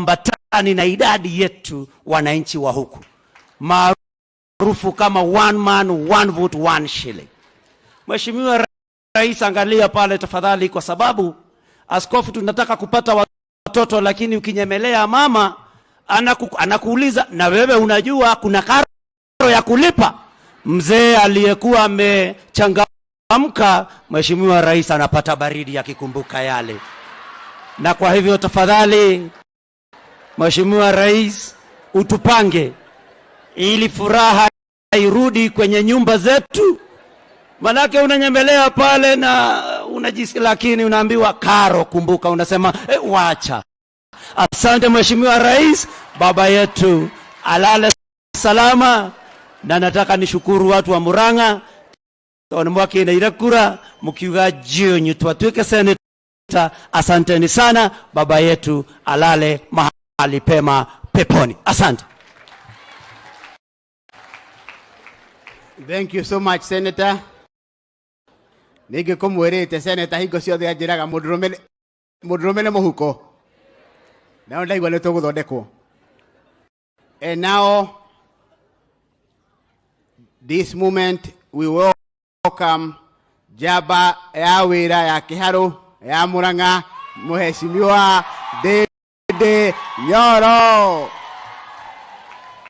Hauambatani na idadi yetu wananchi wa huku, maarufu kama one man one vote one shilling. Mheshimiwa Rais, angalia pale tafadhali, kwa sababu askofu, tunataka kupata watoto, lakini ukinyemelea mama anakuuliza na wewe unajua kuna karo ya kulipa. Mzee aliyekuwa amechangamka, Mheshimiwa Rais anapata baridi akikumbuka yale. Na kwa hivyo tafadhali, Mheshimiwa Rais, utupange ili furaha irudi kwenye nyumba zetu. Manake unanyemelea pale na unajisikia, lakini unaambiwa karo, kumbuka, unasema wacha. Asante Mheshimiwa Rais, baba yetu alale salama, na nataka nishukuru watu wa Murang'a tondu mwakineire kura mukiuga jioni twatuike seneta. Asanteni sana, baba yetu alale mahali pema peponi. Asante. Thank you so much, Senator. Ningĩ kũmwĩrĩte Senator hingo ciothe anjĩraga mũndũrũme nĩ mũhuko. Nao ndaigua nĩ tũgũthondekwo. And now, this moment we welcome njamba ya wĩra ya Kĩharũ ya Murang'a, Mheshimiwa Ndindi Nyoro.